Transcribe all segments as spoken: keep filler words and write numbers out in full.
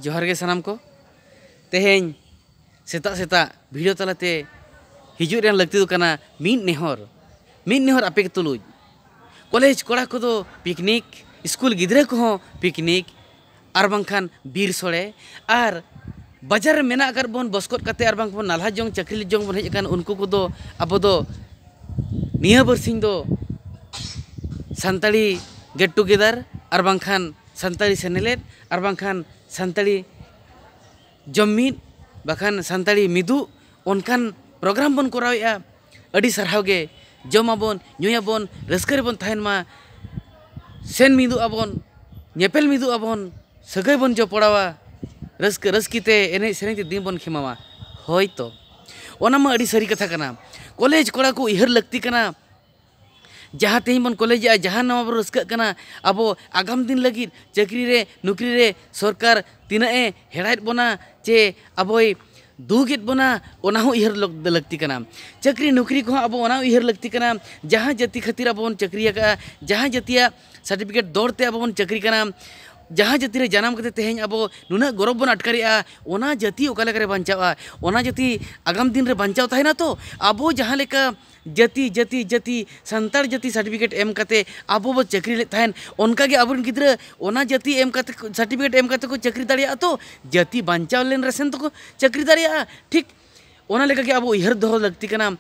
ᱡᱚᱦᱟᱨ ᱜᱮ ᱥᱟᱱᱟᱢ ᱠᱚ᱾ ᱛᱮᱦᱮᱧ ᱥᱮᱛᱟᱜ ᱥᱮᱛᱟᱜ ᱵᱷᱤᱰᱤᱭᱳ ᱛᱟᱞᱟᱛᱮ ᱦᱤᱡᱩᱜ ᱨᱮᱱᱟᱜ ᱞᱟᱹᱠᱛᱤ ᱫᱚ ᱠᱟᱱᱟ ᱢᱤᱫ ᱱᱮᱦᱚᱨ, ᱢᱤᱫ ᱱᱮᱦᱚᱨ ᱟᱯᱮ ᱠᱚ ᱛᱩᱞᱩᱡ᱾ ᱠᱚᱞᱮᱡᱽ ᱠᱚᱲᱟ ᱠᱚᱫᱚ ᱯᱤᱠᱱᱤᱠ, ᱥᱠᱩᱞ ᱜᱤᱫᱽᱨᱟᱹ ᱠᱚᱦᱚᱸ ᱯᱤᱠᱱᱤᱠ, ᱟᱨ ᱵᱟᱝᱠᱷᱟᱱ ᱵᱤᱨ ᱥᱚᱲᱮ, ᱟᱨ ᱵᱟᱡᱟᱨ ᱨᱮ ᱢᱮᱱᱟᱜ ᱟᱠᱟᱫ ᱵᱚᱱ ᱵᱚᱥᱠᱚᱫ ᱠᱟᱛᱮ, ᱟᱨ ᱵᱟᱝ ᱵᱚᱱ ᱱᱟᱞᱦᱟ ᱡᱚᱝ ᱪᱟᱹᱠᱨᱤ ᱡᱚᱝ ᱵᱚᱱ ᱦᱮᱡ ᱟᱠᱟᱱ, ᱩᱱᱠᱩ ᱠᱚᱫᱚ ᱟᱵᱚ ᱫᱚ ᱱᱤᱭᱟᱹ ᱵᱟᱨᱥᱤᱧ ᱫᱚ ᱥᱟᱱᱛᱟᱲᱤ ᱜᱮᱴ ᱴᱩᱜᱮᱫᱟᱨ, ᱟᱨ ᱵᱟᱝᱠᱷᱟᱱ ᱥᱟᱱᱛᱟᱲᱤ ᱥᱮᱱᱮᱞᱮᱫ, ᱟᱨ ᱵᱟᱝᱠᱷᱟᱱ ᱥᱟᱱᱛᱟᱲᱤ ᱡᱚᱢ ᱢᱤᱫ, ᱵᱟᱠᱷᱟᱱ ᱥᱟᱱᱛᱟᱲᱤ ᱢᱤᱫᱩᱜ, ᱚᱱᱠᱟᱱ ᱯᱨᱳᱜᱨᱟᱢ ᱵᱚᱱ ᱠᱚᱨᱟᱣᱮᱫᱼᱟ᱾ ᱟᱹᱰᱤ ᱥᱟᱨᱦᱟᱣ ᱜᱮ᱾ ᱡᱚᱢᱟᱵᱚᱱ, ᱧᱩᱭᱟᱵᱚᱱ, ᱨᱟᱹᱥᱠᱟᱹ ᱨᱮᱵᱚᱱ ᱛᱟᱦᱮᱱ ᱢᱟ᱾ ᱥᱮᱱ ᱢᱤᱫᱩᱜ ᱟᱵᱚᱱ, ᱧᱮᱯᱮᱞ ᱢᱤᱫᱩᱜ ᱟᱵᱚᱱ, ᱥᱟᱹᱜᱟᱹᱭ ᱵᱚᱱ ᱡᱚᱯᱚᱲᱟᱣᱟ, ᱨᱟᱹᱥᱠᱟᱹ ᱨᱟᱹᱥᱠᱤ ᱛᱮ ᱮᱱᱮᱡ ᱥᱮᱨᱮᱧ ᱛᱮ ᱫᱤᱱ ᱵᱚᱱ ᱠᱷᱮᱢᱟᱣᱟ᱾ ᱦᱳᱭ ᱛᱚ, ᱚᱱᱟ ᱢᱟ ᱟᱹᱰᱤ ᱥᱟᱹᱨᱤ ᱠᱟᱛᱷᱟ ᱠᱟᱱᱟ᱾ ᱠᱚᱞᱮᱡᱽ ᱠᱚᱲᱟ ᱠᱚ ᱩᱭᱦᱟᱹᱨ ᱞᱟᱹᱠᱛᱤ ᱠᱟᱱᱟ᱾ ᱡᱟᱦᱟᱸ ᱛᱮᱦᱮᱧ ᱵᱚᱱ ᱠᱚᱞᱮᱡᱮᱜᱼᱟ, ᱡᱟᱦᱟᱸ ᱱᱚᱣᱟ ᱵᱚᱱ ᱨᱟᱹᱥᱠᱟᱹᱜ ᱠᱟᱱᱟ, ᱟᱵᱚ ᱟᱜᱟᱢ ᱫᱤᱱ ᱞᱟᱹᱜᱤᱫ ᱪᱟᱹᱠᱨᱤ ᱨᱮ, ᱱᱚᱠᱨᱤ ᱨᱮ ᱥᱚᱨᱠᱟᱨ ᱛᱤᱱᱟᱹᱜ ᱮ ᱦᱮᱲᱟᱭᱮᱫ ᱵᱚᱱᱟ ᱪᱮ ᱟᱵᱚᱭ ᱫᱩᱜᱮᱫ ᱵᱚᱱᱟ, ᱚᱱᱟ ᱦᱚᱸ ᱩᱭᱦᱟᱹᱨ ᱞᱟᱹᱠ-, ᱞᱟᱹᱠᱛᱤ ᱠᱟᱱᱟ᱾ ᱪᱟᱹᱠᱨᱤ ᱱᱚᱠᱨᱤ ᱠᱚᱦᱚᱸ ᱟᱵᱚ ᱚᱱᱟ ᱩᱭᱦᱟᱹᱨ ᱞᱟᱹᱠᱛᱤ ᱠᱟᱱᱟ, ᱡᱟᱦᱟᱸ ᱡᱟᱹᱛᱤ ᱠᱷᱟᱹᱛᱤᱨ ᱟᱵᱚ ᱵᱚᱱ ᱪᱟᱹᱠᱨᱤ ᱟᱠᱟᱫᱼᱟ, ᱡᱟᱦᱟᱸ ᱡᱟᱹᱛᱤᱭᱟᱜ ᱥᱟᱨᱴᱤᱯᱷᱤᱠᱮᱴ ᱫᱚᱨ ᱛᱮ ᱟᱵᱚ ᱵᱚᱱ ᱪᱟᱹᱠᱨᱤ ᱠᱟᱱᱟ, ᱡᱟᱦᱟᱸ ᱡᱟᱹᱛᱤ ᱨᱮ ᱡᱟᱱᱟᱢ ᱠᱟᱛᱮ ᱛᱮᱦᱮᱧ ᱟᱵᱚ ᱱᱩᱱᱟᱹᱜ ᱜᱚᱨᱚᱵᱽ ᱵᱚᱱ ᱟᱴᱠᱟᱨᱮᱜᱼᱟ, ᱚᱱᱟ ᱡᱟᱹᱛᱤ ᱚᱠᱟ ᱞᱮᱠᱟᱨᱮ ᱵᱟᱧᱪᱟᱜᱼᱟ? ᱚᱱᱟ ᱡᱟᱹᱛᱤ ᱟᱜᱟᱢ ᱫᱤᱱ ᱨᱮ ᱵᱟᱧᱪᱟᱣ ᱛᱟᱦᱮᱱᱟ ᱛᱚ? ᱟᱵᱚ ᱡᱟᱦᱟᱸ ᱞᱮᱠᱟ ᱡᱟᱹᱛᱤ, ᱡᱟᱹᱛᱤ, ᱡᱟᱹᱛᱤ, ᱥᱟᱱᱛᱟᱲ ᱡᱟᱹᱛᱤ ᱥᱟᱨᱴᱤᱯᱷᱤᱠᱮᱴ ᱮᱢ ᱠᱟᱛᱮ ᱟᱵᱚ ᱵᱚ ᱪᱟᱹᱠᱨᱤ ᱞᱮᱫ ᱛᱟᱦᱮᱸᱫ, ᱚᱱᱠᱟ ᱜᱮ ᱟᱵᱚᱨᱮᱱ ᱜᱤᱫᱽᱨᱟᱹ ᱚᱱᱟ ᱡᱟᱹᱛᱤ ᱮᱢ ᱠᱟᱛᱮ ᱠᱚ, ᱥᱟᱨᱴᱤᱯᱷᱤᱠᱮᱴ ᱮᱢ ᱠᱟᱛᱮ ᱠᱚ ᱪᱟᱹᱠᱨᱤ ᱫᱟᱲᱮᱭᱟᱜᱼᱟ ᱛᱚ? ᱡᱟᱹᱛᱤ ᱵᱟᱧᱪᱟᱣ ᱞᱮᱱ ᱨᱮᱥᱮᱱ ᱛᱚᱠᱚ ᱪᱟᱹᱠᱨᱤ ᱫᱟᱲᱮᱭᱟᱜᱼᱟ᱾ ᱴᱷᱤᱠ ᱚᱱᱟ ᱞᱮᱠᱟ ᱜᱮ ᱟᱵᱚ ᱩᱭᱦᱟᱹᱨ ᱫᱚᱦᱚ ᱞᱟᱹᱠᱛᱤ ᱠᱟᱱᱟ᱾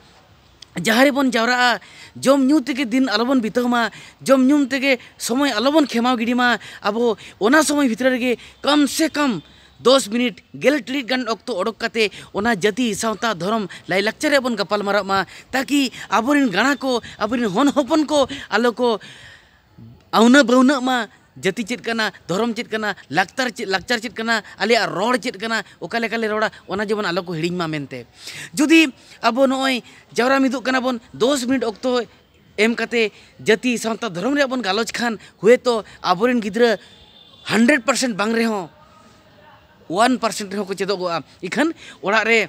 ᱡᱟᱦᱟᱸ ᱨᱮᱵᱚᱱ ᱡᱟᱣᱨᱟᱜᱼᱟ, ᱡᱚᱢ ᱧᱩ ᱛᱮᱜᱮ ᱫᱤᱱ ᱟᱞᱚᱵᱚᱱ ᱵᱤᱛᱟᱹᱣ ᱢᱟ, ᱡᱚᱢ ᱧᱩ ᱛᱮᱜᱮ ᱥᱚᱢᱚᱭ ᱟᱞᱚᱵᱚᱱ ᱠᱷᱮᱢᱟᱣ ᱜᱤᱰᱤ ᱢᱟ᱾ ᱟᱵᱚ ᱚᱱᱟ ᱥᱚᱢᱚᱭ ᱵᱷᱤᱛᱨᱤ ᱨᱮᱜᱮ ᱠᱚᱢ ᱥᱮ ᱠᱚᱢ ᱫᱚᱥ ᱢᱤᱱᱤᱴ, ᱜᱮᱞ ᱴᱤᱲᱤᱡ ᱜᱟᱱ ᱚᱠᱛᱚ ᱚᱰᱚᱠ ᱠᱟᱛᱮ ᱚᱱᱟ ᱡᱟᱹᱛᱤ, ᱥᱟᱶᱛᱟ, ᱫᱷᱚᱨᱚᱢ, ᱞᱟᱭᱼᱞᱟᱠᱪᱟᱨ ᱨᱮᱭᱟᱜ ᱵᱚᱱ ᱜᱟᱯᱟᱞ ᱢᱟᱨᱟᱜ ᱢᱟ, ᱛᱟᱠᱤ ᱟᱵᱚᱨᱮᱱ ᱜᱟᱬᱟ ᱠᱚ, ᱟᱵᱚᱨᱮᱱ ᱦᱚᱱ ᱦᱚᱯᱚᱱ ᱠᱚ ᱟᱞᱚ ᱠᱚ ᱟᱹᱣᱱᱟᱹ ᱵᱟᱹᱣᱱᱟᱹᱜ ᱢᱟ᱾ ᱡᱟᱹᱛᱤ ᱪᱮᱫ ᱠᱟᱱᱟ, ᱫᱷᱚᱨᱚᱢ ᱪᱮᱫ ᱠᱟᱱᱟ, ᱞᱟᱠᱛᱟᱨ ᱪᱮᱫ, ᱞᱟᱠᱪᱟᱨ ᱪᱮᱫ ᱠᱟᱱᱟ, ᱟᱞᱮᱭᱟᱜ ᱨᱚᱲ ᱪᱮᱫ ᱠᱟᱱᱟ, ᱚᱠᱟ ᱞᱮᱠᱟ ᱞᱮ ᱨᱚᱲᱟ, ᱚᱱᱟ ᱡᱮᱢᱚᱱ ᱟᱞᱚ ᱠᱚ ᱦᱤᱲᱤᱧ ᱢᱟ ᱢᱮᱱᱛᱮ᱾ ᱡᱩᱫᱤ ᱟᱵᱚ ᱱᱚᱜᱼᱚᱭ ᱡᱟᱣᱨᱟ ᱢᱤᱫᱚᱜ ᱠᱟᱱᱟ ᱵᱚᱱ, ᱫᱚᱥ ᱢᱤᱱᱤᱴ ᱚᱠᱛᱚ ᱮᱢ ᱠᱟᱛᱮ ᱡᱟᱹᱛᱤ, ᱥᱟᱶᱛᱟ, ᱫᱷᱚᱨᱚᱢ ᱨᱮᱭᱟᱜ ᱵᱚᱱ ᱜᱟᱞᱚᱪ ᱠᱷᱟᱱ, ᱦᱩᱭᱛᱚ ᱟᱵᱚᱨᱮᱱ ᱜᱤᱫᱽᱨᱟᱹ ᱦᱟᱱᱰᱨᱮᱰ ᱯᱟᱨᱥᱮᱱᱴ ᱵᱟᱝ ᱨᱮᱦᱚᱸ ᱳᱣᱟᱱ ᱯᱟᱨᱥᱮᱱᱴ ᱨᱮᱦᱚᱸ ᱠᱚ ᱪᱮᱫᱚᱜᱚᱜᱼᱟ᱾ ᱤᱠᱷᱟᱹᱱ ᱚᱲᱟᱜ ᱨᱮ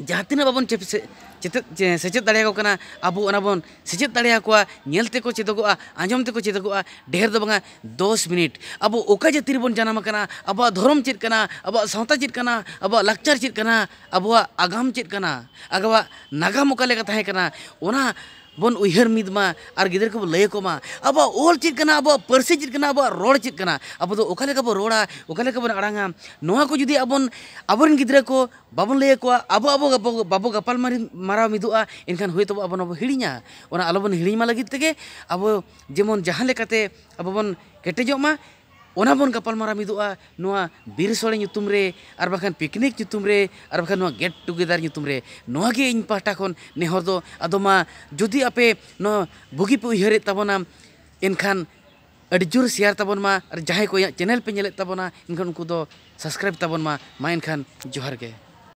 ᱡᱟᱦᱟᱸ ᱛᱤᱱᱟᱹᱜ ᱵᱟᱵᱚᱱ ᱪᱮᱯ-, ᱥᱮ-, ᱪᱮᱛᱮᱫ-, ᱪᱮ-, ᱥᱮᱪᱮᱫ ᱫᱟᱲᱮᱭᱟᱠᱚ ᱠᱟᱱᱟ, ᱟᱵᱚ ᱚᱱᱟ ᱵᱚᱱ ᱥᱮᱪᱮᱫ ᱫᱟᱲᱮᱭᱟᱠᱚᱣᱟ, ᱧᱮᱞ ᱛᱮᱠᱚ ᱪᱮᱫᱚᱜᱚᱜᱼᱟ, ᱟᱸᱡᱚᱢ ᱛᱮᱠᱚ ᱪᱮᱫᱚᱜᱚᱜᱼᱟ, ᱰᱷᱮᱨ ᱫᱚ ᱵᱟᱝᱟ, ᱫᱚᱥ ᱢᱤᱱᱤᱴ᱾ ᱟᱵᱚ ᱚᱠᱟ ᱡᱟᱹᱛᱤ ᱨᱮᱵᱚᱱ ᱡᱟᱱᱟᱢ ᱟᱠᱟᱱᱟ, ᱟᱵᱚᱣᱟᱜ ᱫᱷᱚᱨᱚᱢ ᱪᱮᱫ ᱠᱟᱱᱟ, ᱟᱵᱚᱣᱟᱜ ᱥᱟᱶᱛᱟ ᱪᱮᱫ ᱠᱟᱱᱟ, ᱟᱵᱚᱣᱟᱜ ᱞᱟᱠᱪᱟᱨ ᱪᱮᱫ ᱠᱟᱱᱟ, ᱟᱵᱚᱣᱟᱜ ᱟᱜᱟᱢ ᱪᱮᱫ ᱠᱟᱱᱟ, ᱟᱵᱚᱣᱟᱜ ᱱᱟᱜᱟᱢ ᱚᱠᱟ ᱞᱮᱠᱟ ᱛᱟᱦᱮᱸ ᱠᱟᱱᱟ, ᱚᱱᱟ ᱵᱚᱱ ᱩᱭᱦᱟᱹᱨ ᱢᱤᱫ ᱢᱟ ᱟᱨ ᱜᱤᱫᱽᱨᱟᱹ ᱠᱚᱵᱚᱱ ᱞᱟᱹᱭ ᱟᱠᱚ ᱢᱟ, ᱟᱵᱚᱣᱟᱜ ᱚᱞ ᱪᱮᱫ ᱠᱟᱱᱟ, ᱟᱵᱚᱣᱟᱜ ᱯᱟᱹᱨᱥᱤ ᱪᱮᱫ ᱠᱟᱱᱟ, ᱟᱵᱚᱣᱟᱜ ᱨᱚᱲ ᱪᱮᱫ ᱠᱟᱱᱟ, ᱟᱵᱚ ᱫᱚ ᱚᱠᱟ ᱞᱮᱠᱟ ᱵᱚᱱ ᱨᱚᱲᱟ, ᱚᱠᱟ ᱞᱮᱠᱟ ᱵᱚᱱ ᱟᱲᱟᱝᱟ, ᱱᱚᱣᱟ ᱠᱚ ᱡᱩᱫᱤ ᱟᱵᱚᱱ, ᱟᱵᱚᱨᱮᱱ ᱜᱤᱫᱽᱨᱟᱹ ᱠᱚ ᱵᱟᱵᱚᱱ ᱞᱟᱹᱭ ᱟᱠᱚᱣᱟ, ᱟᱵᱚ, ᱟᱵᱚ, ᱟᱵᱚ ᱵᱟᱵᱚ ᱜᱟᱯᱟᱞ ᱢᱟᱨᱟᱣ ᱢᱤᱫᱚᱜᱼᱟ, ᱮᱱᱠᱷᱟᱱ ᱦᱳᱭᱛᱳ ᱟᱵᱚ ᱱᱚᱣᱟ ᱵᱚ ᱦᱤᱲᱤᱧᱟ᱾ ᱚᱱᱟ ᱟᱞᱚᱵᱚᱱ ᱦᱤᱲᱤᱧ ᱢᱟ ᱞᱟᱹᱜᱤᱫ ᱛᱮᱜᱮ ᱟᱵᱚ ᱡᱮᱢᱚᱱ ᱡᱟᱦᱟᱸ ᱞᱮᱠᱟᱛᱮ ᱟᱵᱚ ᱵᱚᱱ ᱠᱮᱴᱮᱡᱚᱜ ᱢᱟ, ᱚᱱᱟ ᱵᱚᱱ ᱜᱟᱯᱟᱞ ᱢᱟᱨᱟᱣ ᱢᱤᱫᱚᱜᱼᱟ ᱱᱚᱣᱟ ᱵᱤᱨ ᱥᱳᱲᱮ ᱧᱩᱛᱩᱢ ᱨᱮ, ᱟᱨ ᱵᱟᱠᱷᱟᱱ ᱯᱤᱠᱱᱤᱠ ᱧᱩᱛᱩᱢ ᱨᱮ, ᱟᱨ ᱵᱟᱠᱷᱟᱱ ᱱᱚᱣᱟ ᱜᱮᱴ ᱴᱩᱜᱮᱫᱟᱨ ᱧᱩᱛᱩᱢ ᱨᱮ᱾ ᱱᱚᱣᱟ ᱜᱮ ᱤᱧ ᱯᱟᱦᱴᱟ ᱠᱷᱚᱱ ᱱᱮᱦᱚᱨ ᱫᱚ᱾ ᱟᱫᱚ ᱢᱟ, ᱡᱩᱫᱤ ᱟᱯᱮ ᱱᱚᱣᱟ ᱵᱩᱜᱤ ᱯᱮ ᱩᱭᱦᱟᱹᱨᱮᱫ ᱛᱟᱵᱚᱱᱟ, ᱮᱱᱠᱷᱟᱱ ᱟᱹᱰᱤ ᱡᱳᱨ ᱥᱮᱭᱟᱨ ᱛᱟᱵᱚᱱ ᱢᱟ, ᱟᱨ ᱡᱟᱦᱟᱸᱭ ᱠᱚ ᱤᱧᱟᱹᱜ ᱪᱮᱱᱮᱞ ᱯᱮ ᱧᱮᱞᱮᱫ ᱛᱟᱵᱚᱱᱟ, ᱮᱱᱠᱷᱟᱱ ᱩᱱᱠᱩ ᱫᱚ ᱥᱟᱵᱥᱠᱨᱟᱭᱤᱵᱽ ᱛᱟᱵᱚᱱ ᱢᱟ᱾ ᱢᱟ ᱮᱱᱠᱷᱟᱱ ᱡᱚᱦᱟᱨ ᱜᱮ᱾